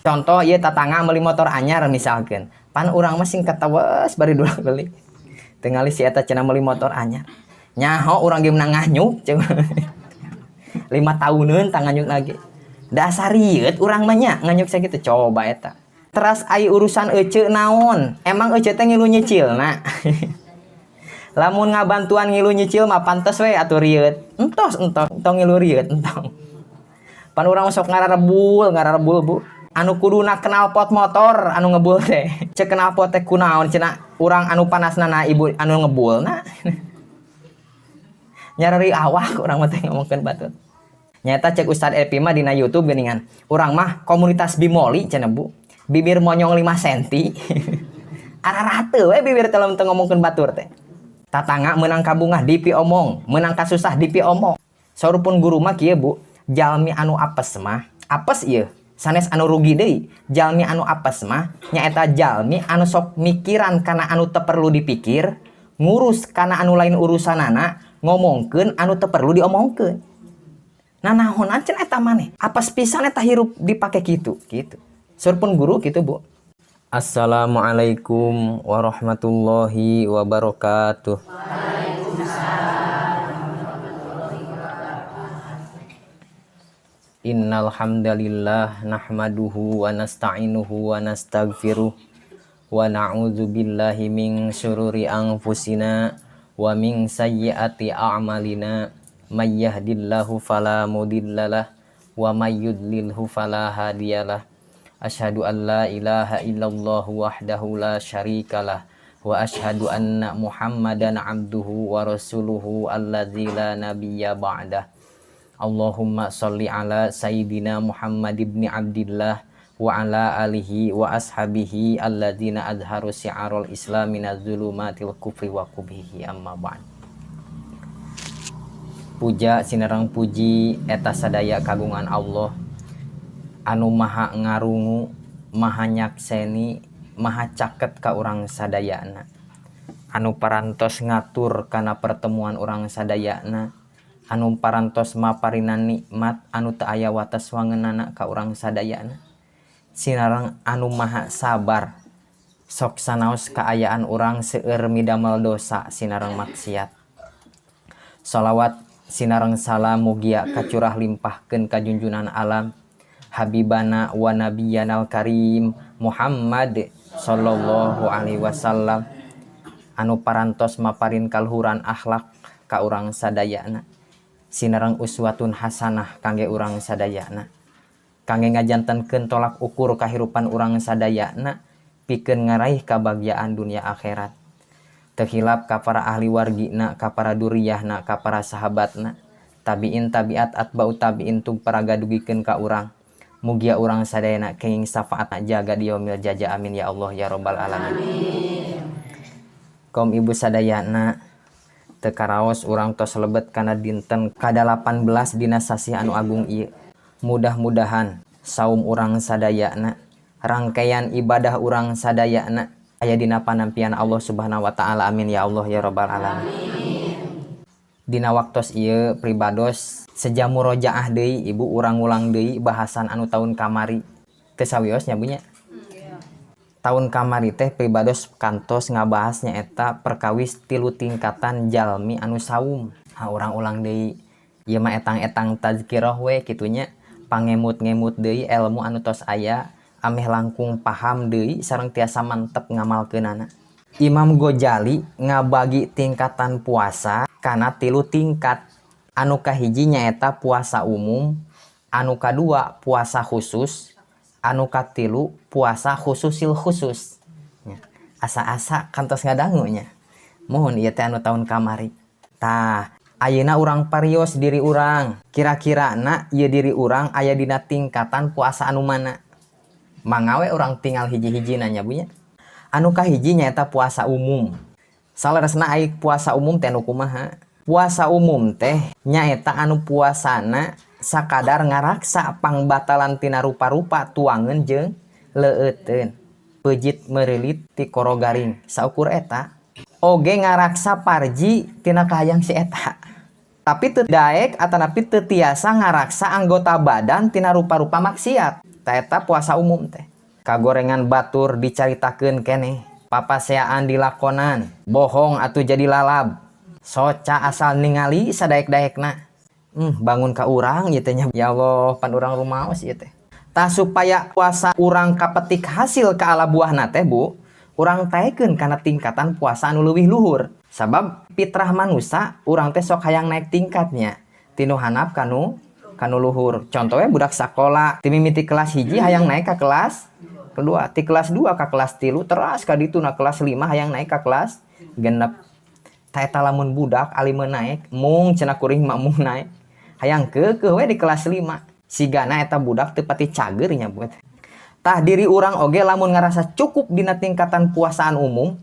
Contoh ieu tatangga meuli motor anyar misalkeun. Pan urang mah sing katawas bari dulang beli. Tingali si eta cenah meuli motor anyar. Nyaho urang ge menang nganyuk 5 tahuneun tah nganyuk lagi. Dasar rieut urang mah nya nganyuk sakitu coba eta. Teras ai urusan ece naon? Emang ece teh ngilu nyicilna. Lamun ngabantuan ngilu nyicil mah pantes we atuh rieut. Entos entos entong ngilu rieut entong. Pan urang sok ngararebul, ngararebul Bu. Anu kuduna knalpot motor anu ngebul teh. Cek knalpot teh kunaon cenah urang anu panasna na ibu anu ngebulna. Nyareri awak urang mah teh ngomongkeun batur. Nyata cek Ustad Epi mah dina YouTube geuningan. Urang mah komunitas bimoli cenah Bu. Bibir monyong 5 senti. Ararate we bibir teh lamun teu ngomongkeun batur teh. Tatangga meunang kabungah dipi omong, meunang kasusah dipi omong. Saurupun guru mah kieu Bu, jalmi anu apes mah, apes ieu. Sanes anu rugi deui, jalmi anu apes mah nyaeta jalmi anu sok mikiran kana anu teu perlu dipikir, ngurus kana anu lain urusanana, ngomongkeun anu teu perlu diomongkeun. Nah naon cenah eta maneh? Apes pisan eta hirup dipake kitu, kitu. Saurupun guru kitu Bu. Assalamualaikum warahmatullahi wabarakatuh. Waalaikumsalam. Innal hamdalillah nahmaduhu wa nasta'inuhu wa nastaghfiruh wa na'udzu billahi min syururi anfusina wa min sayyiati a'malina may yahdihillahu fala mudhillalah wa may yudlilhu fala hadiyalah. Asyhadu an la ilaha illallah wahdahu la syarikalah wa asyhadu anna Muhammadan abduhu wa rasuluhu allazi la nabiyya ba'dah. Allahumma sholli ala sayyidina Muhammad ibni Abdillah wa ala alihi wa ashabihi alladzina azharu syi'arul islam minaz zulumatil kufri wa kubhihi amma ba'd. Puja sinareng puji eta sadaya kagungan Allah anu maha ngarungu, maha nyakseni, maha caket ka urang sadayana. Anu parantos ngatur kana pertemuan urang sadayana, anu parantos maparinan nikmat anu teu aya wates wangenana ka urang sadayana. Sinareng anu maha sabar, sok sanaos kaayaan urang seueur midamel dosa sinareng maksiat. Salawat sinareng salam mugia kacurah limpahkeun ka junjunan alam Habibana wa nabiyanal karim Muhammad sallallahu alaihi wasallam anu parantos maparin kaluhuran akhlak ka urang sadayana sinareng uswatun hasanah kangge urang sadayana kangge ngajantenkeun tolak ukur kahirupan urang sadayana pikeun ngaraih kabahagiaan dunia akhirat. Teu hilap ka para ahli wargina, ka para duriyahna, ka para sahabatna, tabiin tabiat atba'u tabiin tug paragadugikeun ka urang. Mugia urang sadayana kenging syafaat jaga di yaumil jaza, amin ya Allah ya rabbal alamin. Amin. Kaum ibu sadayana teu karaos urang tos lebet kana dinten ka-18 dina sasih anu agung ieu. Mudah-mudahan saum urang sadayana, rangkaian ibadah urang sadayana aya dina panampian Allah Subhanahu wa taala, amin ya Allah ya rabbal alamin. Dina waktos ieu pribados seja murojaah deui ibu, urang ngulang deui bahasan anu tahun kamari. Teu sawios nya Bu nya? Tahun kamari teh pribados kantos ngabahas nyaeta perkawis 3 tingkatan jalmi anu saum. Ha urang ulang deui. Ieu mah etang-etang tazkirah we kitu nya, pangemut-ngemut deui ilmu anu tos aya ameh langkung paham deui sareng tiasa mantep ngamalkeunana. Imam Ghazali ngabagi tingkatan puasa kana 3 tingkat. Anu kahiji nyaeta puasa umum, anu kadua puasa khusus, anu katilu puasa khususil khusus. Asa-asa kantos ngadangu nya. Mohon ieu teh anu tahun kamari. Tah, ayeuna urang parios diri urang. Kira-kirana ieu diri urang aya dina tingkatan puasa anu mana? Mangga we urang tinggal hiji-hiji nanya Bu nya. Anu kahiji nyaeta puasa umum. Saleresna ai puasa umum teh anu kumaha? Puasa umum teh nyaeta anu puasana sakadar ngaraksa pangbatalan tina rupa-rupa tuangeun jeung leueuteun. Peujit meureulit ti koro garing saukur eta. Oge ngaraksa parji tina kahayang si eta. Tapi teu daek atanapi teu tiasa ngaraksa anggota badan tina rupa-rupa maksiat. Tah, eta puasa umum teh. Kagorengan batur dicaritakeun keneh. Papaseaan dilakonan, bohong atuh jadi lalab. Soca asal ningali sadaek-daekna. Bangun ka urang ieu teh nya. Ya Allah, pan urang rumaos ieu teh. Tah, supaya puasa urang kapetik hasil ka ala buahna teh, Bu, urang taekeun kana tingkatan puasa anu leuwih luhur. Sabab fitrah manusia urang teh sok hayang naik tingkatnya. Ti nu handap kanu luhur. Contohnya budak sakola ti mimiti kelas 1 hayang naik ka kelas kedua, ti kelas 2 ka kelas 3, teras ka ditu na kelas 5 hayang naik ka kelas 6. Tah, eta lamun budak ali naik, mung cenah kuring mah mung naik. Hayang keukeuh we di kelas 5. Sigana eta budak teu pati cager nya, Bu. Tah, diri urang oge lamun ngarasa cukup dina tingkatan puasaan umum,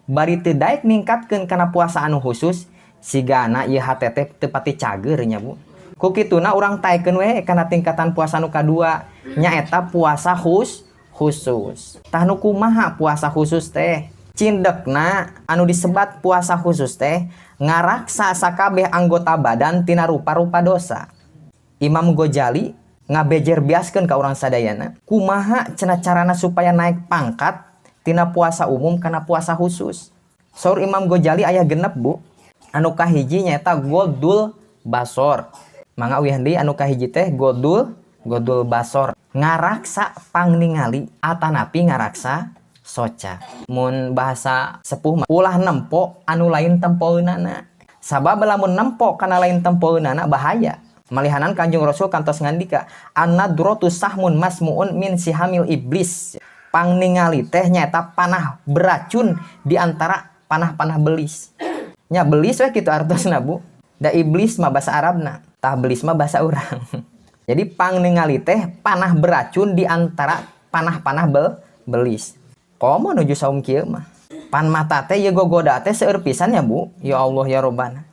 bari teu daek ningkatkeun kana puasa anu khusus, sigana ieu hate teh teu pati cager nya, Bu. Ku kituna urang taekeun we kana tingkatan puasa nu kadua, nyaeta puasa khusus. Tah, nu kumaha puasa khusus teh? Cindekna anu disebat puasa khusus teh ngaraksa sakabeh anggota badan tina rupa-rupa dosa. Imam Ghazali ngabejer biaskeun ka urang sadayana, kumaha cenah carana supaya naik pangkat tina puasa umum kana puasa khusus? Saur Imam Ghazali aya 6, Bu. Anu kahiji nyaeta ghaddul bashor. Mangga uih deui, anu kahiji teh ghaddul bashor. Ngaraksa pangningali atanapi ngaraksa soca. Mun bahasa sepuh mah ulah nempo anu lain tempoeunana. Sabab lamun nempo kana lain tempoeunana bahaya. Malihanan Kanjeng Rasul kantos ngandika, "An-nadrotu sahmun masmu'un min sihamil iblis." Pangningali teh nyaeta panah beracun di antara panah-panah belis. Nya belis we kitu artosna, Bu. Da iblis mah bahasa Arabna, tah belis mah bahasa urang. Jadi pangningali teh panah beracun di antara panah-panah belis. Komo nuju saum kieu mah. Pan mata teh ieu gogoda teh seueur pisan ya, Bu. Ya Allah ya Robbana.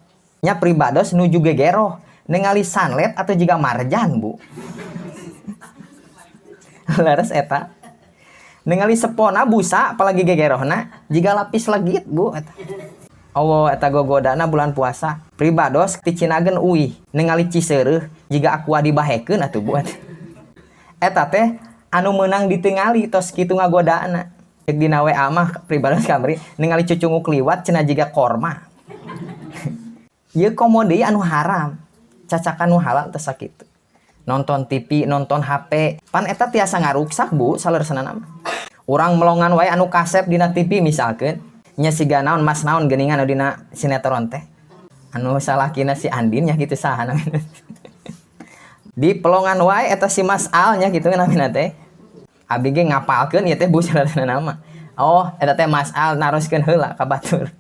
Nya pribados nuju gegeroh ningali sunlight atau jiga marjan, Bu. Leres eta. Ningali sepona busa apalagi gegerohna jiga lapis legit, Bu, eta. Allah, eta gogodana bulan puasa. Pribados ti cinagen uih ningali ciseureuh jiga aqua dibahekeun atuh, Bu. Eta teh anu meunang ditingali tos kitu ngagodana. Cek dina WA mah pribados kamari ningali cucunguk liwat cenah jiga korma. Ieu komo deui anu haram. Cacakan nu halal teh sakitu. Nonton TV, nonton HP, pan eta tiasa ngaruksak, Bu, saleresna mah. Urang melongan wae anu kasep dina TV misalkeun, nya siga naon, Mas naon geuningan anu dina sinetron teh. Anu salakina si Andin nya gitu, saha namina. Di pelongan wae eta si Mas Al nya gitu namina teh. Abi ge ngapalkeun ieu teh, Bu, saleresna nama. Oh, eta teh Mas Al, naroskeun heula ka batur.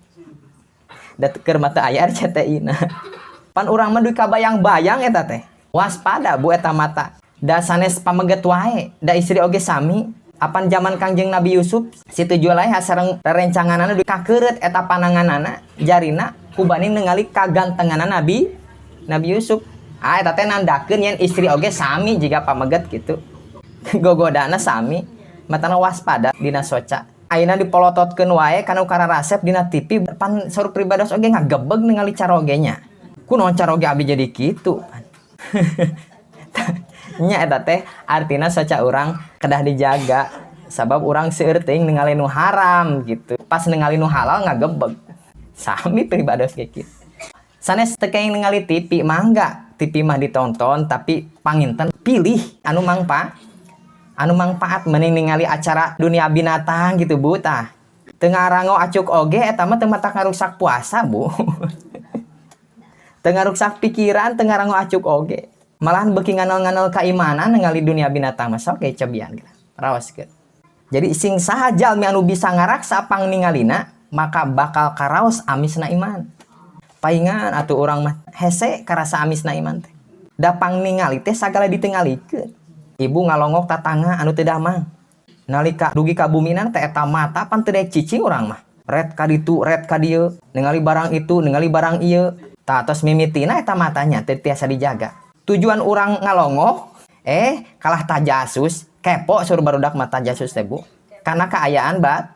Da keur mata aya RCTI na. Pan urang mah duit kabayang-bayang eta teh. Waspada, Bu, eta mata. Da sanes pameget wae, da istri oge sami. Apan zaman Kangjeng Nabi Yusuf, Siti Julaiha sareng rerencanganana duit kakeureut eta pananganana jarina kubaning ningali kagantenganana Nabi Nabi Yusuf. Ah, eta teh nandakeun yen istri oge sami jiga pameget gitu. Gogodana sami, matana waspada dina soca. Ayeuna dipolototkeun wae kana ukara rasep dina TV, pan saur pribados oge ngagebeg ningali carogenya. Kunaon caroge abdi jadi kitu? Nya eta teh artina soca urang kedah dijaga sabab urang seueur teuing ningali nu haram gitu. Pas ningali nu halal ngagebeg. Sami pribados ge kitu. Sanes teu kenging ningali TV, mangga TV mah ditonton, tapi panginten pilih anu mangpaat, mending ningali acara dunia binatang gitu, Bu, tah. Teu ngarango acuk oge eta mah teu matak ngaruksak puasa, Bu. Teu ngaruksak pikiran, teu ngarango acuk oge. Malahan beuki nganal-nganal keimanan ningali dunia binatang mah, sok ge cobian gitu. Raoskeun. Jadi sing saha jalmi anu bisa ngaraksa pangningalina maka bakal karaos amisna iman. Paingan atuh urang mah hese karasa amisna iman teh. Da pangningali teh sagala ditingalikeun. Ibu ngalongok tatangga anu teu damang. Nalika dugi ka bumina teh eta mata pan teu daek cicing urang mah. Ret ka ditu, ret ka dieu, ningali barang itu, ningali barang ieu. Tah, tos mimitina eta matanya teu tiasa dijaga. Tujuan urang ngalongok kalah tajasus, kepo suruh barudak mah tajasus teh, Bu. Karena kaayaan bat.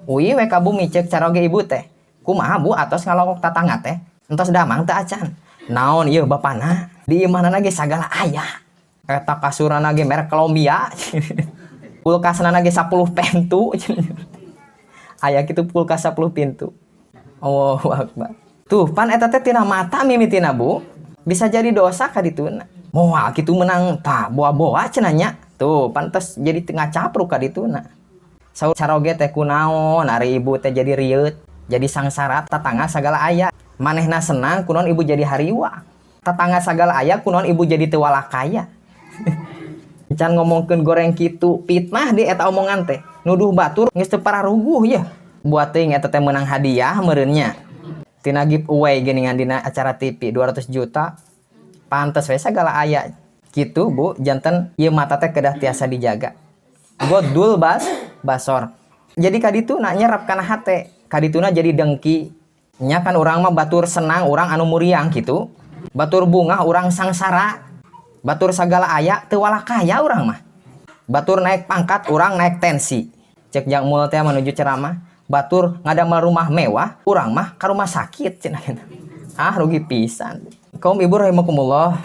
Uih we ka bumi cek caroge ibu teh. Kumaha, Bu, atos ngalongok tatangga teh? Entos damang teu acan. Naon ieu bapana? Di imahna ge sagala aya. Eta kasurana ge merek Columbia. Kulkasna ge 10 pintu. Aya kitu kulkas 10 pintu. Allahu Akbar. Tuh, pan eta teh tina mata mimitina, Bu. Bisa jadi dosa ka dituna. Moal kitu menang tah boa-boa cenah nya. Tuh, pantes jadi tengah capruk ka dituna. Saur caroge teh kunaon ari ibu teh jadi rieut, jadi sangsara, tatangga sagala aya. Manehna senang, kunaon ibu jadi hariwang. Tatangga sagala aya, kunaon ibu jadi teu walakaya. Can ngomongkeun goreng kitu, fitnah di eta omongan teh. Nuduh batur geus teu pararuguh ya. Buat teuing eta teh menang hadiah meureun nya. Tina giveaway geuningan dina acara TV 200 juta. Pantes we sagala aya. Kitu, Bu, janten ieu mata teh kedah tiasa dijaga. Ghoddul basor. Jadi kadituna nyerap kana hate, kadituna jadi dengki. Nya kan urang mah batur senang urang anu muriang gitu. Batur bungah urang sangsara. Batur sagala aya teu walakaya urang mah. Batur naik pangkat urang naik tensi. Cek Jang Mul teh menuju ceramah, batur ngadamel rumah mewah, urang mah ka rumah sakit cenah gitu. Ah, rugi pisan. Kaum ibu rahimakumullah,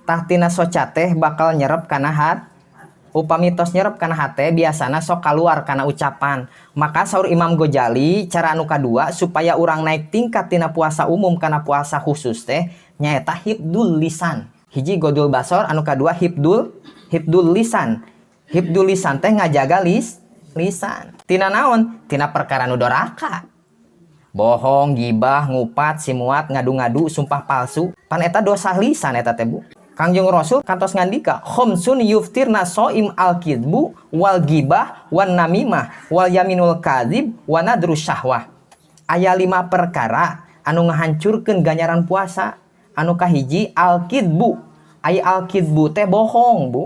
tah tina soca teh bakal nyerep kana hat. Upami tos nyerep kana hate biasana sok kaluar kana ucapan. Maka saur Imam Ghazali, cara anu kadua supaya urang naik tingkat tina puasa umum kana puasa khusus teh nyaeta hifdzul lisan. Hiji ghoddul basor, anu kadua hifdzul lisan. Hifdzul lisan teh ngajaga lisan. Tina naon? Tina perkara nu doraka. Bohong, gibah, ngupat, simuat, ngadu-ngadu, sumpah palsu. Pan eta dosa lisan eta teh, Bu. Kangjeng Rasul kantos ngandika, khamsun yuftirna shaim al kidbu wal gibah wan namimah wal yaminul kadzib wa nadru syahwah. Aya 5 perkara anu ngahancurkeun ganjaran puasa. Anu kahiji al kidbu. Aya al kidbu teh bohong, Bu.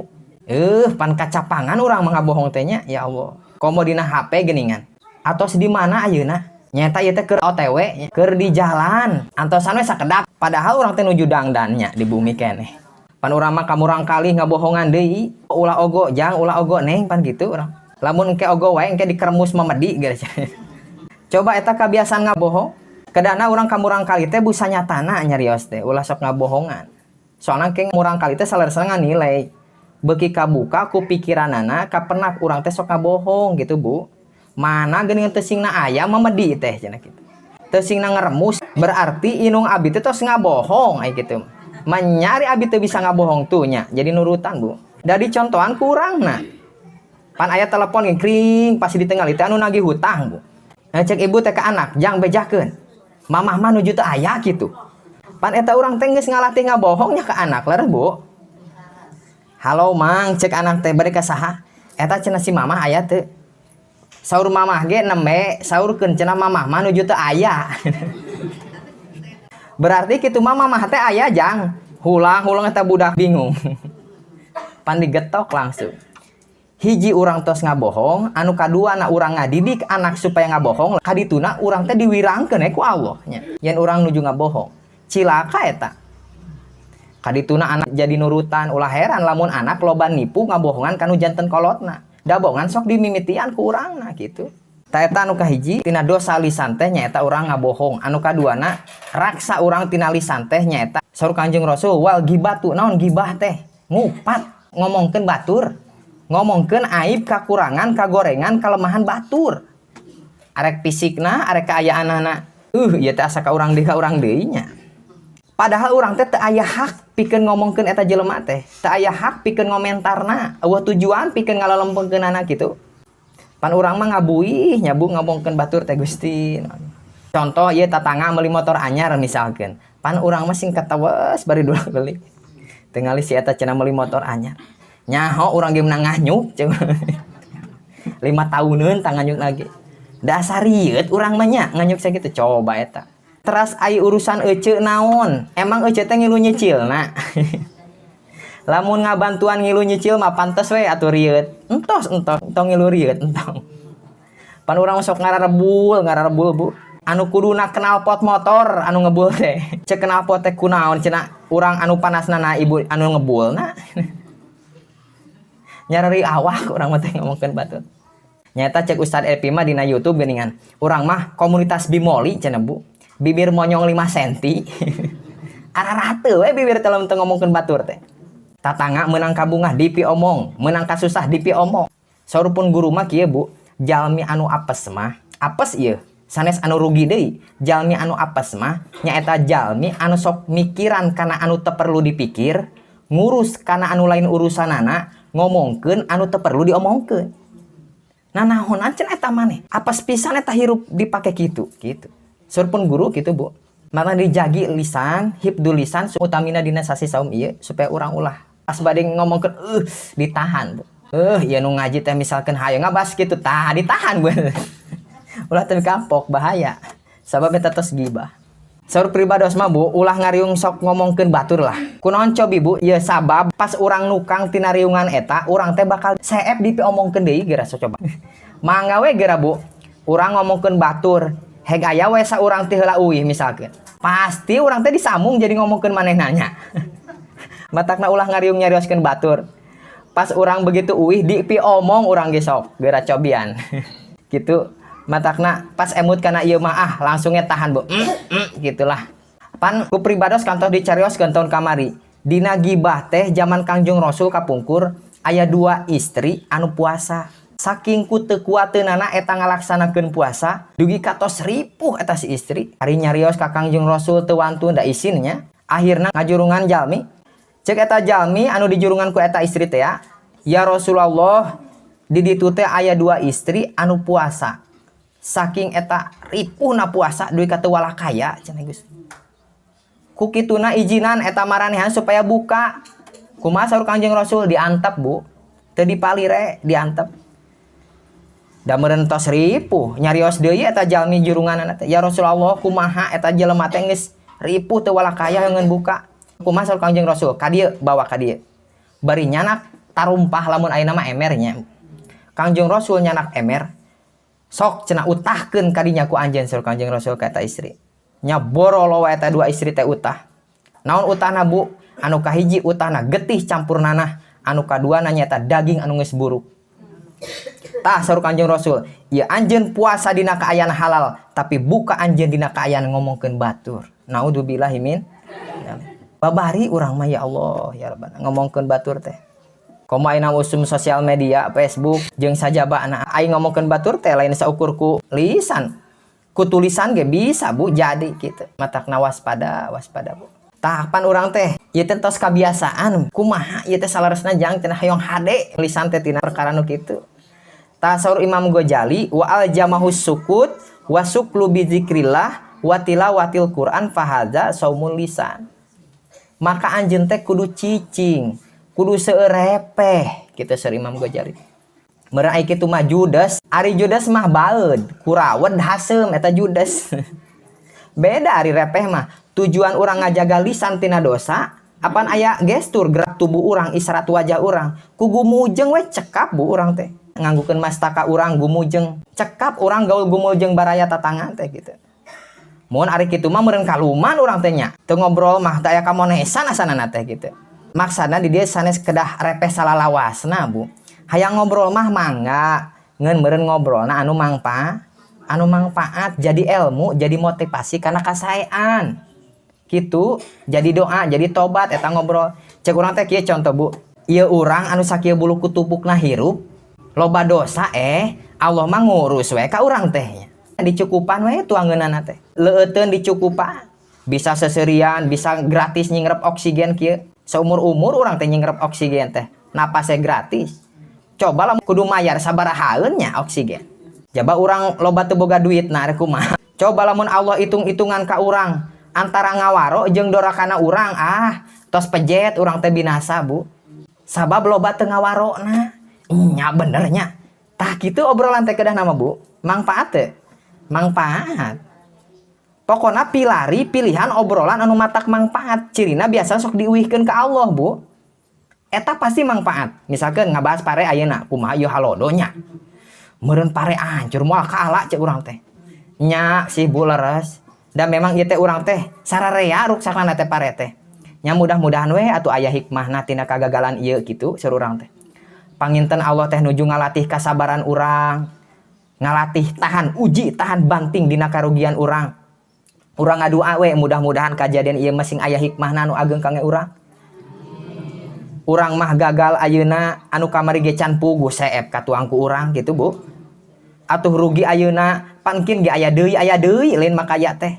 Pan kacapangan urang mah ngabohong teh nya, ya Allah. Komo dina HP geuningan. Atos di mana ayeuna? Nyata ieu teh keur OTW, keur di jalan. Antosan we sakedap, padahal urang teh nuju dangdannya di bumi keneh. Pan urang mah kamurang kali ngabohongan deui. Ulah ogo jang, ulah ogo neng, pan gitu urang. Lamun engke ogo wae engke dikeremus memedi geus. Coba eta kebiasaan ngabohong. Kedana urang kamurang kali teh busa nyatana nyarios teh, ulah sok ngabohongan. Soalna ke murang kali teh saleresna nganilai. Beuki kabuka ku pikiranana kapenak urang teh sok ngabohong gitu, Bu. Mana geuningan teu singna aya memedi teh cenah kitu. Teu singna ngeremus berarti inung abi teh tos ngabohong aya kitu. Menyari abi teu bisa ngabohong tuh nya, jadi nurutan, Bu. Dari contohan kurang nah. Pan aya telepon kring pasti ditinggal teh anu nagih hutang, Bu. Nah, cek ibu teh ke anak, jang bejakeun. Mamah mah nuju teu aya kitu. Pan eta urang teh geus ngalatih ngabohongnya ke anak leres, Bu. Halo mang, cek anak teh bari ka saha? Eta cenah si mamah aya teu. Saur mamah ge nembe saurkeun cenah mamah mah nuju teu aya. Berarti kitu mah mamah teh aya jang. Hulang-hulang eta budak bingung. Pan digetok langsung. Hiji urang tos ngabohong, anu kadua na urang ngadidik anak supaya ngabohong, kadituna urang teh diwirangkeun ku Allah nya. Yen urang nuju ngabohong, cilaka eta. Kadituna anak jadi nurutan, ulah heran lamun anak loba nipu ngabohongan kanu janten kolotna. Da bohongan sok dimimitian ku urangna gitu. Ta eta anu kahiji tina dosa lisan teh nyaeta urang ngabohong. Anu kaduana raksa urang tina lisan teh nyaeta saur Kanjeng Rasul wal gibatu. Naon gibah teh? Ngupat, ngomongkeun batur. Ngomongkeun aib, kakurangan, kagorengan, kalemahan batur. Arek fisikna, arek kaayaanana. Ieu teh asa ka urang deui, ka urang deui nya. Padahal urang teh teu aya hak pikeun ngomongkeun eta jelema teh. Teu aya hak pikeun ngomentarna. Eueuh tujuan pikeun ngalalempengkeunana kitu. Pan urang mah ngabuih nya, Bu, ngomongkeun batur teh Gusti. Contoh ieu tatangga meuli motor anyar misalkeun. Pan urang mah sing katawes bari dua kali. Tingali si eta cenah meuli motor anyar. Nyaho urang ge menang nganyuk 5 tahuneun tah nganyuk lagi. Dasar rieut urang mah nya nganyuk sakitu coba eta. Teras ai urusan ece naon? Emang ece teh ngilu nyicilna. Lamun ngabantuan ngilu nyicil mah pantes we atuh rieut. Entos entos entong ngilu rieut entong. Pan urang sok ngararebul, ngararebul, Bu. Anu kuduna knalpot motor anu ngebul teh. Cek knalpot teh kunaon cenah urang anu panasna na ibu anu ngebulna. Nyareri awak urang mah teh ngomongkeun batur. Nyata cek Ustad Epi mah dina YouTube geuningan. Urang mah komunitas bimoli cenah, Bu. Bibir monyong 5 senti. Ararate we bibir teh lamun teu ngomongkeun batur teh. Tatangga menang kabungah dipiomong, menang kasusah dipiomong. Saur pun guru mah kieu, Bu, jalmi anu apes mah, apes ieu sanes anu rugi deui. Jalmi anu apes mah nyaeta jalmi anu sok mikiran kana anu teu perlu dipikir, ngurus kana anu lain urusanana, ngomongkeun anu teu perlu diomongkeun. Nah, naonan cenah eta maneh apes pisan eta hirup dipake kitu gitu. Saur pun guru gitu, Bu. Maka dijagi lisan, hifdzul lisan, utamina dina sasi saum ieu, supaya urang ulah pas bade ngomongkeun ditahan, Bu. Ieu nu ngaji teh misalkan hayo ngabas gitu, tah ditahan, Bu. Ulah teu kapok, bahaya. Sabab eta tos gibah. Saur pribados mah, Bu, ulah ngariung sok ngomongkeun batur lah. Kunaon cobi, Bu? Ya sabab pas urang nukang tina riungan eta, urang teh bakal seep dipiomongkeun deui geura, sok coba. Mangga we geura, Bu. Urang ngomongkeun batur, heg aya we saurang ti heula uih misalkeun. Pasti urang teh disambung jadi ngomongkeun manehna nya. Matakna ulah ngariung nyarioskeun batur. Pas urang begitu uih dipiomong urang ge sok, geura cobian. Gitu. Matakna pas emut kana ieu mah ah langsungnya tahan, Bu. Gitulah. Pan ku pribados kantos dicarioskeun tahun kamari. Dina gibah teh zaman Kangjeng Rasul kapungkur aya dua istri anu puasa. Saking ku teu kuateunana eta ngalaksanakeun puasa, dugi ka tos ripuh eta si istri. Ari nyarios ka Kangjeng Rasul teu wantun da isinnya. Akhirna ngajurungan jalmi. Cek eta jalmi anu dijurungan ku eta istri teh ya, "Ya Rasulullah, di ditu teh aya dua istri anu puasa. Saking eta ripuhna puasa dugi ka teu walakaya," cenah geus. Ku kituna izinan eta maranehan supaya buka. Kumaha saur Kangjeng Rasul? Diantep, Bu. Teu dipalire, diantep. Da meureun tos ripuh, nyarios deui eta jalmi jurunganana teh. "Ya Rasulullah, kumaha eta jelema teh geus ripuh teu walakaya ngeun buka?" Kumaha saur Kangjeng Rasul? "Ka dieu, bawa ka dieu." Bari nyanak tarumpah, lamun ayeuna mah emernya. Kangjeng Rasul nyanak emer. "Sok," cenah, "utahkeun kadinya ku anjeun," saur Kangjeng Rasul ka eta istri. Nya borolo wae eta dua istri teh utah. Naon utahna, Bu? Anu kahiji utahna getih campur nanah, anu kaduana nyaeta daging anu geus buruk. Tah, saur Kangjeng Rasul, "Ieu anjeun puasa dina kaayaan halal, tapi buka anjeun dina kaayaan ngomongkeun batur." Naudzubillahi min. Babari urang mah, ya Allah, ya Rabbana, ngomongkeun batur teh. Komo ayeuna usum sosial media, Facebook jeung sajabana, aing ngomongkeun batur teh lain saukur ku lisan. Ku tulisan ge bisa, Bu, jadi gitu. Matakna waspada, waspada, Bu. Tah, pan urang teh ieu teh tos kabiasaan. Kumaha ieu teh salaresna jang cenah hoyong hade lisan teh tina perkara nu kitu. Tah, saur Imam Ghazali, wa aljamahus sukut wa suklu bi zikrillah wa tilawatil Quran fahaza saumul lisan. Maka anjeun teh kudu cicing, kudu seueur repeh kitu, saur Imam Ghazali. Meureun ai kitu mah judes, ari judes mah baeud, kurawed haseum eta judes. Beda ari repeh mah, tujuan urang ngajaga lisan tina dosa, apan aya gestur gerak tubuh urang, isyarat wajah urang, ku gumujeng we cekap, Bu, urang teh. Nganggukeun mastaka urang gumujeng, cekap urang gaul gumujeng baraya tatangan teh gitu. Mun ari kitu mah meureun kaluman urang teh nya. Teu ngobrol mah teu aya kamonesan asanana teh gitu. Maksana di dieu sanes kedah repeh salalawasna, Bu. Hayang ngobrol mah mangga, ngan meureun ngobrolna anu mangfaat, jadi ilmu, jadi motivasi karena kasaean. Gitu, jadi doa, jadi tobat eta ngobrol. Cek urang teh kieu contoh, Bu. Ieu urang anu sakieu bulu kutupukna hirup, loba dosa, Allah mah ngurus we ka urang teh nya. Dicukupan we tuangeunana teh. Leueuteun dicukupan. Bisa seserian, bisa gratis nyingrep oksigen kieu. Seumur-umur urang teh nyingrep oksigen teh. Napasnya gratis. Coba lah kudu mayar sabarahaeun nya oksigen. Jaba urang loba teu boga duit, nah rek kumaha. Coba lamun Allah hitung-hitungan ka urang antara ngawaro jeung dorakana urang, ah tos pejet urang teh binasa, Bu. Sabab loba teu ngawarona. Nya bener nya. Tah, kitu obrolan teh kedah nama, Bu. Mangfaat teh. Mangfaat. Pokoknya pilari pilihan obrolan anu matak mangfaat. Cirina biasa sok diuihkeun ka Allah, Bu. Eta pasti mangfaat. Misalkan ngabahas pare ayeuna, kumaha ieu halodo nya. Meureun pare hancur moal kaala cek urang teh. Nya sih, Bu, leres. Dan memang ieu teh urang teh sararea ruksakna teh pare teh. Nya mudah-mudahan we atuh aya hikmahna tina kagagalan ieu kitu saur urang teh. Panginten Allah teh nuju ngalatih kasabaran urang, ngalatih tahan uji, tahan banting dina karugian urang. Urang ngadua we mudah-mudahan kajadian ieu mah sing aya hikmahna anu ageng kangge urang. Urang mah gagal ayeuna, anu kamari ge can puguh seep katuang ku urang gitu, Bu. Atuh rugi ayeuna, pankin ge aya deui, aya deui, lain makaya teh.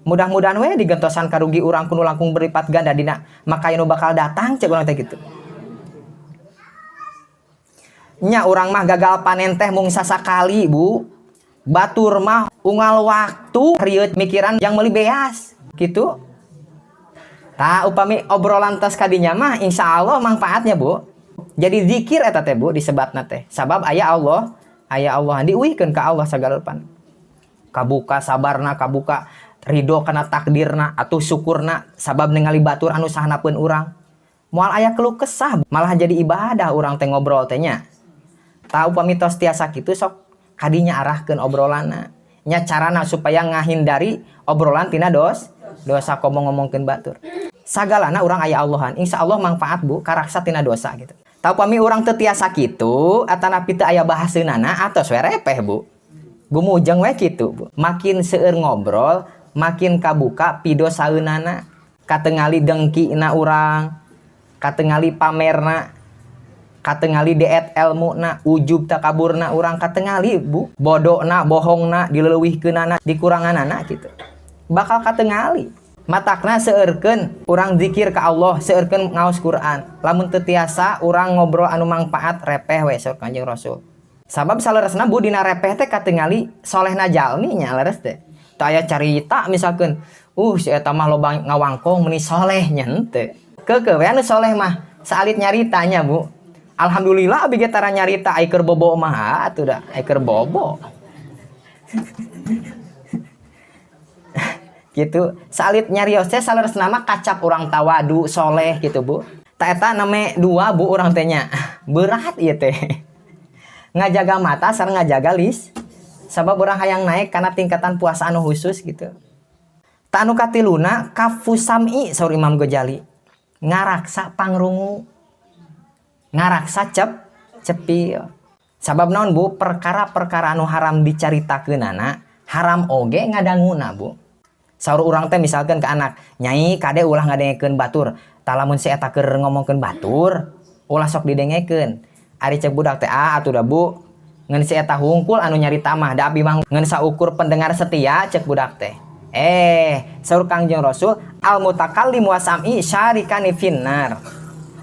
Mudah-mudahan we digentosan karugi urang kudu langkung berlipat ganda dina makaya nu bakal datang, cek urang teh gitu. Nya urang mah gagal panen teh mung sasakali, Bu. Batur mah unggal waktu rieut mikiran yang meuli beas gitu. Tah, upami obrolan tos kadinya mah insya Allah manfaatnya, Bu. Jadi zikir eta teh, Bu, disebatna teh. Sabab aya Allah, aya Allah diuihkeun ka Allah sagala rupan. Kabuka sabarna, kabuka ridho kana takdirna atau syukurna sabab ningali batur anu sahanapeun urang. Moal aya keluh kesah, malah jadi ibadah urang teh ngobrol teh nya. Tah, upami tos tiasa kitu, sok kadinya arahkeun obrolanna. Nya carana supaya ngahindari obrolan tina dosa komo ngomongkeun batur. Sagalana urang aya Allahan, insya Allah manfaat, Bu, karaksa tina dosa gitu. Tah, upami urang teu tiasa kitu atanapi teu aya bahaseunana, atos we repeh, Bu. Gumujeng we kitu, Bu. Makin seueur ngobrol, makin kabuka pidosaeunana, katengali dengkina urang, katengali pamerna, katengali deet elmuna, ujub takaburna urang katengali, Bu. Bodona, bohongna, dileuwihkeunana, dikuranganana gitu. Bakal katengali. Matakna seueurkeun urang zikir ka Allah, seueurkeun ngaos Quran. Lamun teu tiasa urang ngobrol anu mangpaat, repeh we, saur Kanjeng Rasul. Sabab saleresna, Bu, dina repeh teh katingali solehna jalmi nya, leres teh. Teu aya carita misalkeun, si eta mah loba ngawangkong meuni soleh, nya henteu. Keukeuh we anu soleh mah saalit nyaritanya, Bu. Alhamdulillah abi ge tara nyarita, ai keur bobo mah atuh da, ai keur bobo. Gitu, saalit nyarios teh saleresna mah kacap urang tawadu soleh gitu, Bu. Ta eta name dua, Bu, urang teh nya. Berat ieu teh. Ngajaga mata sareng ngajaga lis. Sabab urang hayang naik karena tingkatan puasa anu khusus gitu. Ta anu katiluna, kafus sam'i, saur Imam Ghazali. Ngaraksa pangrungu. Ngaraksa cepil. Sabab naon, Bu? Perkara-perkara anu haram dicaritakeunana, haram oge ngadanguna, Bu. Saur urang teh misalkan ke anak, "Nyai, kade ulah ngadengekeun batur. Tah, lamun si eta keur ngomongkeun batur, ulah sok didengekeun." Ari cek budak teh, "Ah, atuh da, Bu, ngan si eta hungkul anu nyarita mah, da abi mah ngan saukur pendengar setia," cek budak teh. Saur Kangjeng Rasul, al mutakallim wa sam'i syarikani finnar.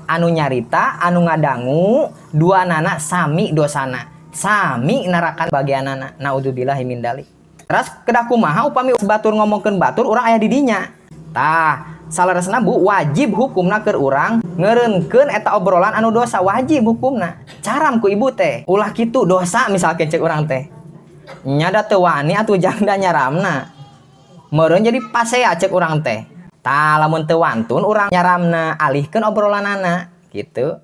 Anu nyarita, anu ngadangu, dua nana sami dosana. Sami narakan bagianana. Naudzubillahi min dalik. Teras kedah kumaha upami batur ngomongkeun batur, urang aya di dinya? Tah, saleresna, Bu, wajib hukumna keur urang ngeureunkeun eta obrolan anu dosa, wajib hukumna. Caram ku ibu teh, "Ulah kitu, dosa," misalkan cek urang teh. Nya da teu wani atuh jangda nyaramna. Meureun jadi pasea cek urang teh. Tah, lamun teu wantun urang nyaramna, alihkeun obrolanana gitu.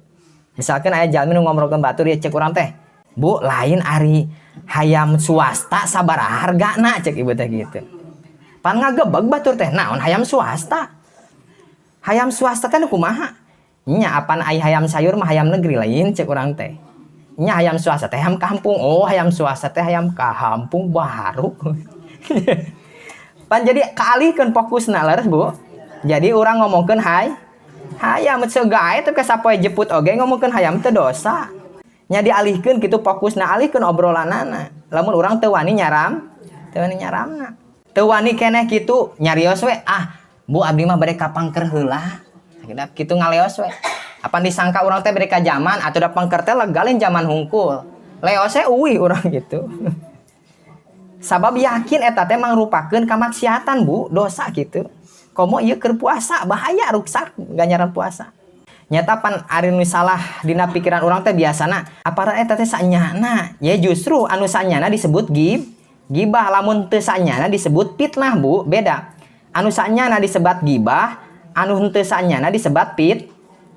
Misalkan aya jalmi nu ngomongkeun batur, ya cek urang teh, "Bu, lain ari hayam swasta sabaraha hargana?" cek ibu teh gitu. Pan ngagebeg batur teh, "Naon hayam swasta? Hayam swasta teh nu kumaha?" "Nya apan ai hayam sayur mah hayam negeri lain?" cek urang teh. "Nya hayam swasta teh hayam kampung." "Oh, hayam swasta teh hayam kampung baru." Pan jadi kaalihkeun fokusna, leres, Bu. Jadi urang ngomongkeun hayam segae teh sapoe jeput oge ngomongkeun hayam teh dosa. Nya dialihkeun kitu fokusna, alihkeun obrolanana. Lamun urang teu wani nyaram, teu wani nyaramna. Teu wani keneh kitu nyarios we, "Ah, Bu, abdi mah bade ka pangker heula." Sakedap kitu ngaleos we. Apan disangka urang teh bade ka zaman atuh da pangker teh legalin zaman hungkul. Leos we uih urang gitu. Sabab yakin eta teh mangrupakeun kamaksiatan, Bu, dosa gitu. Komo ieu keur puasa, bahaya, ruksak ganjaran puasa. Nyata pan ari nu salah dina pikiran urang teh biasana aparan eta teh sanyana. Ya justru anu sanyana disebut gibah, lamun teu sanyana disebut fitnah, Bu, beda. Anu sanyana disebut gibah, anu henteu sanyana disebut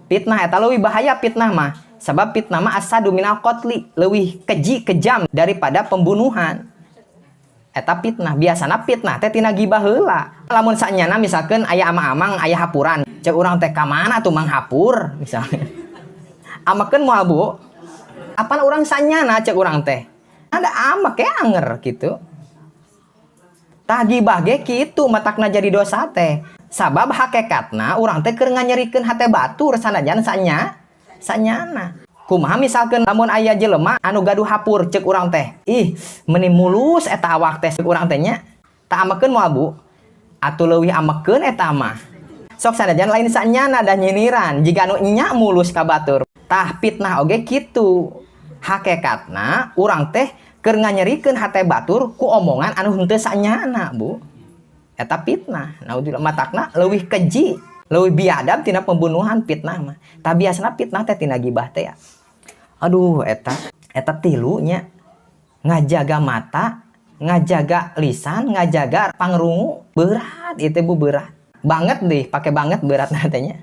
fitnah. Eta leuwih bahaya fitnah mah. Sabab fitnah mah asadu minal qatli, leuwih keji, kejam daripada pembunuhan. Eta fitnah, biasana fitnah teh tina gibah heula. Lamun sanyana misalkan aya amang-amang aya hapuran, cek urang teh, "Ka mana tuh mang hapur?" misalnya. Amakeun moal, Bu? Apan urang sanyana cek urang teh. Ada amak ya anger gitu. Tah, gibah ge kitu, matakna jadi dosa teh. Sabab hakikatna urang teh keur nganyerikeun hate batur sanajan sanya sanyana. Kumaha misalkeun lamun aya jelema anu gaduh hapur, ceuk urang teh, "Ih, meuni mulus eta awak teh," ceuk urang teh nya. Tak amekeun moal, Bu? Atuh leuwih amekeun eta mah. Sok sanajan lain sanyana da nyinyiran, jiga nu nya mulus ka batur. Tah, fitnah oge kitu. Hakikatna urang teh keur nganyerikeun hate batur ku omongan anu henteu sanyana, Bu. Eta fitnah. Naudzubillah, matakna leuwih keji, leuwih biadab tina pembunuhan fitnah mah. Tah, biasana fitnah teh tina gibah teh ya. Aduh, eta eta tilu nya. Ngajaga mata, ngajaga lisan, ngajaga pangrungu, berat itu, Bu, berat. Banget deh, pakai banget berat nantinya.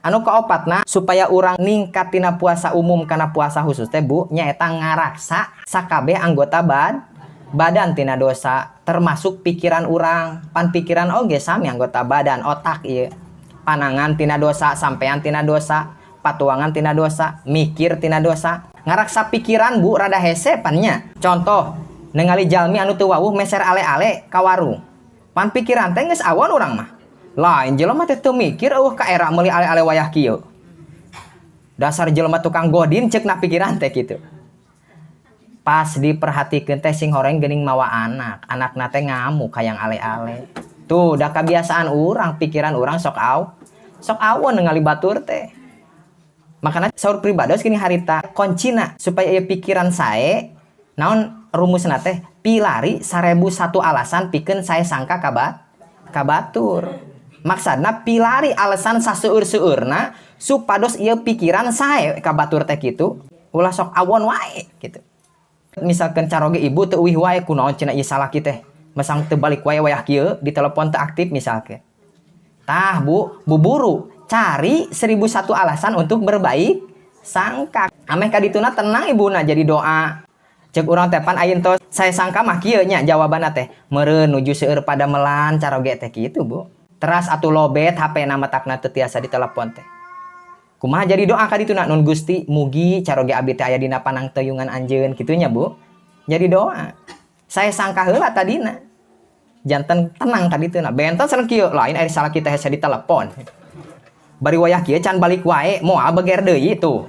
Anu kaopatna supaya urang ningkat tina puasa umum kana puasa khusus teh, Bu, nyaeta ngaraksa sakabeh anggota badan tina dosa, termasuk pikiran urang. Pan pikiran oge sami anggota badan, otak ieu. Panangan tina dosa, sampean tina dosa, patuangan tina dosa, mikir tina dosa. Ngaraksa pikiran, Bu, rada hese pan nya. Contoh, ningali jalmi anu teu wawuh meser ale-ale ka warung. Pan pikiran teh geus awon urang mah. Lain jelema teh teu mikir euweuh ka era meuli ale-ale wayah kieu. Dasar jelema tukang godin, ceuk na pikiran teh kitu. Pas diperhatikeun teh sing horeng geuning mawa anak, anakna teh ngamuk hayang ale-ale. Tuh, da kebiasaan urang, pikiran urang sok awon ningali batur teh. Makanya saur pribados gini harita kuncina supaya ieu pikiran sae, naon rumusna teh, pilari 1001 alasan pikeun sae sangka ka batur. Maksudna pilari alasan saseueur-seueurna supados ieu pikiran sae ka batur teh kitu, ulah sok awon wae gitu. Misalkan caroge ibu teu uih wae, kunaon cenah ieu salaki teh masang teu balik wae wayah kieu, di telepon teu aktif misalkan. Tah, Bu, buburu cari 1001 alasan untuk berbaik sangka. Ameh kadituna tenang ibuna, jadi doa. Ceuk urang teh pan ayeuna tos sae sangka mah kieu nya jawabanna teh. Meureun nuju seueur padamelan caroge teh kitu, Bu. Teras atuh lobet HP na, matakna teu tiasa ditelepon teh. Kumaha jadi doa kadituna, "Nun Gusti, mugi caroge abdi teh aya dina panangteuyungan anjeun," kitu nya, Bu. Jadi doa. Sae sangka heula tadina. Janten tenang kadituna. Benten sareng kieu, lain ari salaki teh hese ditelepon. Bari wayah kieu can balik wae, moal beger deui tuh.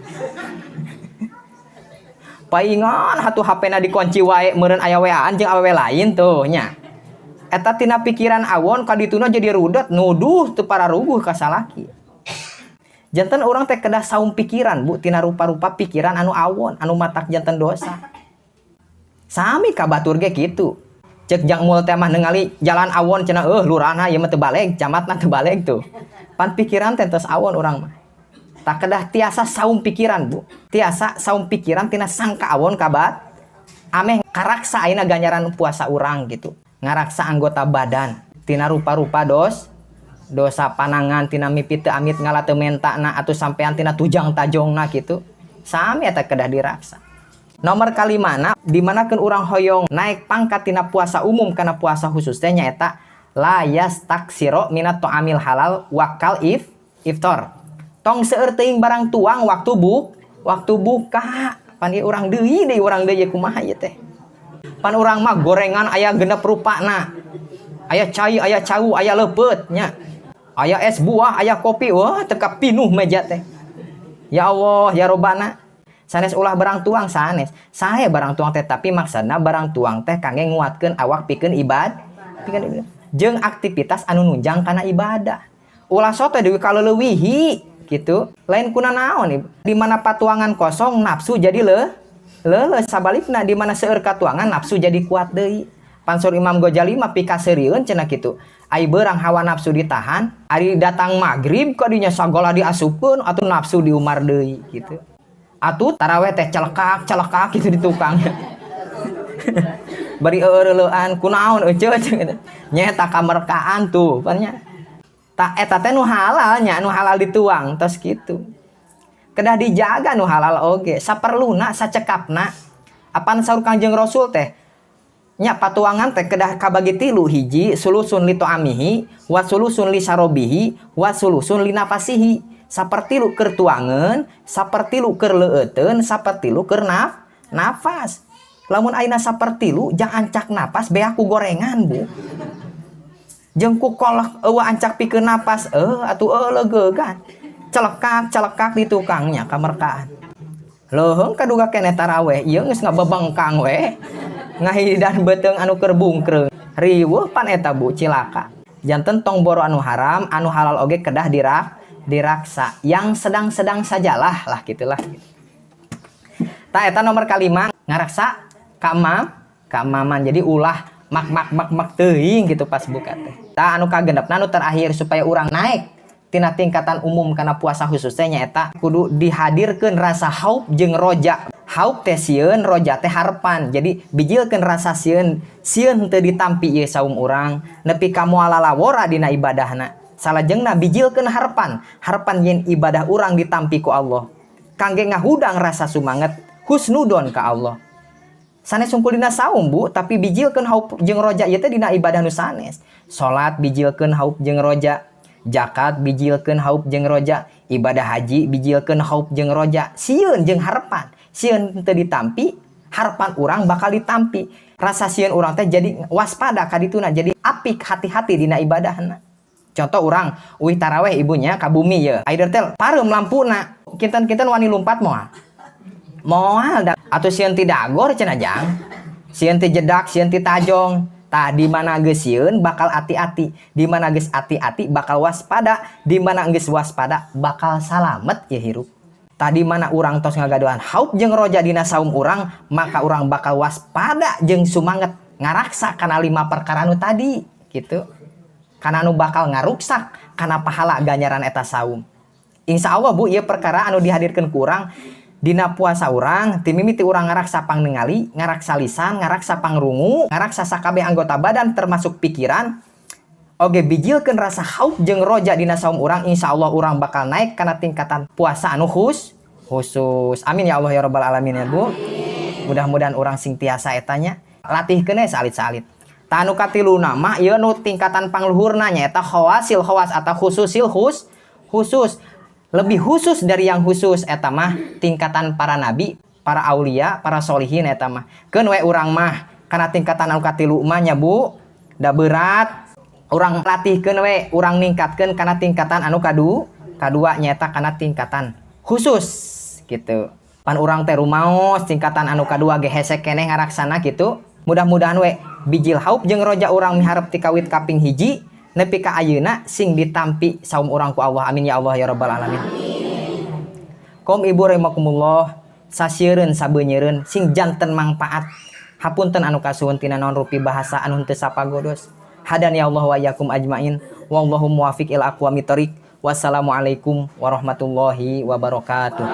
Paingan hatu HP-na dikunci wae, meureun aya WA-an jeung awewe lain tuh nya. Eta tina pikiran awon kadituna jadi rudet, nuduh teu pararuguh ka salaki. Janten urang teh kedah saum pikiran, Bu, tina rupa-rupa pikiran anu awon, anu matak janten dosa. Sami ka batur ge kitu. Ceuk Jang Mul teh mah ningali jalan awon cenah, "Euh, lurahna ieu mah teu baleg, camatna teu baleg," tuh. Pan pikiran teh tos awon urang mah. Tah, kedah tiasa saum pikiran, Bu. Tiasa saum pikiran tina sangka awon kabat ameh karaksa ayeuna ganjaran puasa urang gitu. Ngaraksa anggota badan tina rupa-rupa dosa, panangan tina mimpi teu amit, ngala teu mentana atau sampean tina tujang tajongna gitu. Sami eta kedah diraksa. Nomor kalimana dimanakeun urang hoyong naik pangkat tina puasa umum kana puasa khusus teh nyaeta la yastaksiro minat ta'amil halal wakal iftar. Tong seueur teuing barang tuang waktu buka. Pan ieu urang deui deui, urang deui kumaha ieu teh. Pan urang mah gorengan aya genep rupana. Aya cai, aya cau, aya leupeut nya. Aya es buah, aya kopi, wah, teu pinuh meja teh. Ya Allah, ya Robbana. Sanes ulah barang tuang sanes. Sae barang tuang teh, tapi maksudna barang tuang teh kangge nguatkeun awak pikeun ibadah. Jeung aktivitas anu nunjang kana ibadah. Ulah soto deui kaleulewihi gitu. Lain kuna naon ibu. Di mana patuangan kosong, nafsu jadi leuleuh, sabalikna di mana seueur katuangan, nafsu jadi kuat deui. Pan saur Imam Ghazali mah pikaseurieun cenah kitu. Ai beurang hawa nafsu ditahan, ari datang maghrib kadinya sagala diasupkeun atuh nafsu diumar deui gitu. Atuh taraweh teh celekak celekak gitu di tukang. Bari eureuleuan kunaon euceu gitu. Nyaeta kamerkaan tuh pan nya. Tah, eta teh nu halal nya, nu halal dituang tos kitu. Kedah dijaga nu halal oge, saperluna, sacekapna. Apan saur Kangjeng Rasul teh nya, patuangan teh kedah kabagi tilu: hiji sulusun li ta'amihi wa sulusun li sarobihi wa sulusun li nafasihi. Sapertilu keur tuangeun, sapertilu keur leueuteun, sapertilu keur nafas. Lamun ayeuna sapertilu jang ancak nafas beak ku gorengan, Bu. Jeung ku kolak eueuh ancak pikeun napas atuh legegan. Celekak celekak di tukangnya kamerkaan. Leuheung kaduga keneh taraweh ieu geus ngabebengkang we. Ngahidan beuteung anu keur bungkreung. Riweuh pan eta Bu cilaka. Janten tong boro anu haram, anu halal oge kedah diraksa. Yang sedang-sedang sajalah lah gitulah. Tah eta nomor kalima ngaraksa kamaman. Jadi ulah mak mak mak mak teuing gitu pas buka teh. Tah anu kagenepna anu terakhir supaya urang naik tina tingkatan umum kana puasa khususnya nyaeta kudu dihadirkeun rasa khauf jeung roja. Khauf teh sieun, roja teh harepan. Jadi bijilkeun rasa sieun, sieun teu ditampi ieu saum urang nepi ka moal lalawora dina ibadahna. Salajengna bijilkeun harepan, harepan yen ibadah urang ditampi ku Allah. Kangge ngahudang rasa sumanget husnudon ka Allah. Sanes sungkul dina saum Bu, tapi bijilkeun khauf jeung roja ieu teh dina ibadah nu sanes. Salat bijilkeun khauf jeung roja, zakat bijilkeun khauf jeung roja, ibadah haji bijilkeun khauf jeung roja. Sieun jeung harepan, sieun teu ditampi, harepan urang bakal ditampi. Rasa sieun urang teh jadi waspada ka dituna, jadi apik hati-hati dina ibadahna. Contoh urang uih taraweh ibunya ka bumi ye. Aider teh pareum lampuna, kinten-kinten wani lumpat moal. Moal da atuh sieun ti dagor cenah jang. Sieun ti jedak, sieun ti tajong. Tah di mana geus sieun bakal ati-ati, di mana geus ati-ati bakal waspada, di mana geus waspada bakal salamet ye hirup. Tah di mana urang tos ngagaduhan khauf jeung roja dina saum urang, maka urang bakal waspada jeung sumanget ngaraksa kana lima perkara nu tadi gitu. Kana nu bakal ngaruksak kana pahala ganjaran eta saum. Insya Allah Bu, ieu perkara anu dihadirkeun ku urang dina puasa urang, ti mimiti urang ngaraksa pangningali, ngaraksa lisan, ngaraksa pangrungu, ngaraksa sakabeh anggota badan termasuk pikiran. Oge bijilkeun rasa khauf jeung roja dina saum urang, insya Allah urang bakal naik kana tingkatan puasa anu khusus. Amin ya Allah ya rabbal alamin ya Bu. Mudah-mudahan urang sing tiasa etanya latihkeun we salit-salit. Tah anu katiluna mah ieu nu tingkatan pangluhurna nyaeta khawasil khawas atau khususil khusus. Lebih khusus dari yang khusus eta mah tingkatan para nabi, para aulia, para solihin eta mah. Keun we urang mah kana tingkatan anu katilu mah nya Bu, da berat. Urang latihkeun we, urang ningkatkeun kana tingkatan anu kadua nyaeta kana tingkatan khusus gitu. Pan urang teh rumaos tingkatan anu kadua ge hese keneh ngaraksana gitu. Mudah-mudahan we bijil khauf jeung roja urang miharep ti kawit kaping hiji nepi ka ayeuna sing ditampi saum urang ku Allah. Amin ya Allah ya rabbal alamin. Kom ibu rahimakumullah, sasieureun sabeunyereun sing janten mangpaat. Hapunten anu kasuhun tina naon rupi bahasa anu henteu sapagodos. Hadan ya Allah wa iyyakum ajmain. Wallahu muwafiq ila aqwamit thoriq. Wassalamualaikum warahmatullahi wabarakatuh.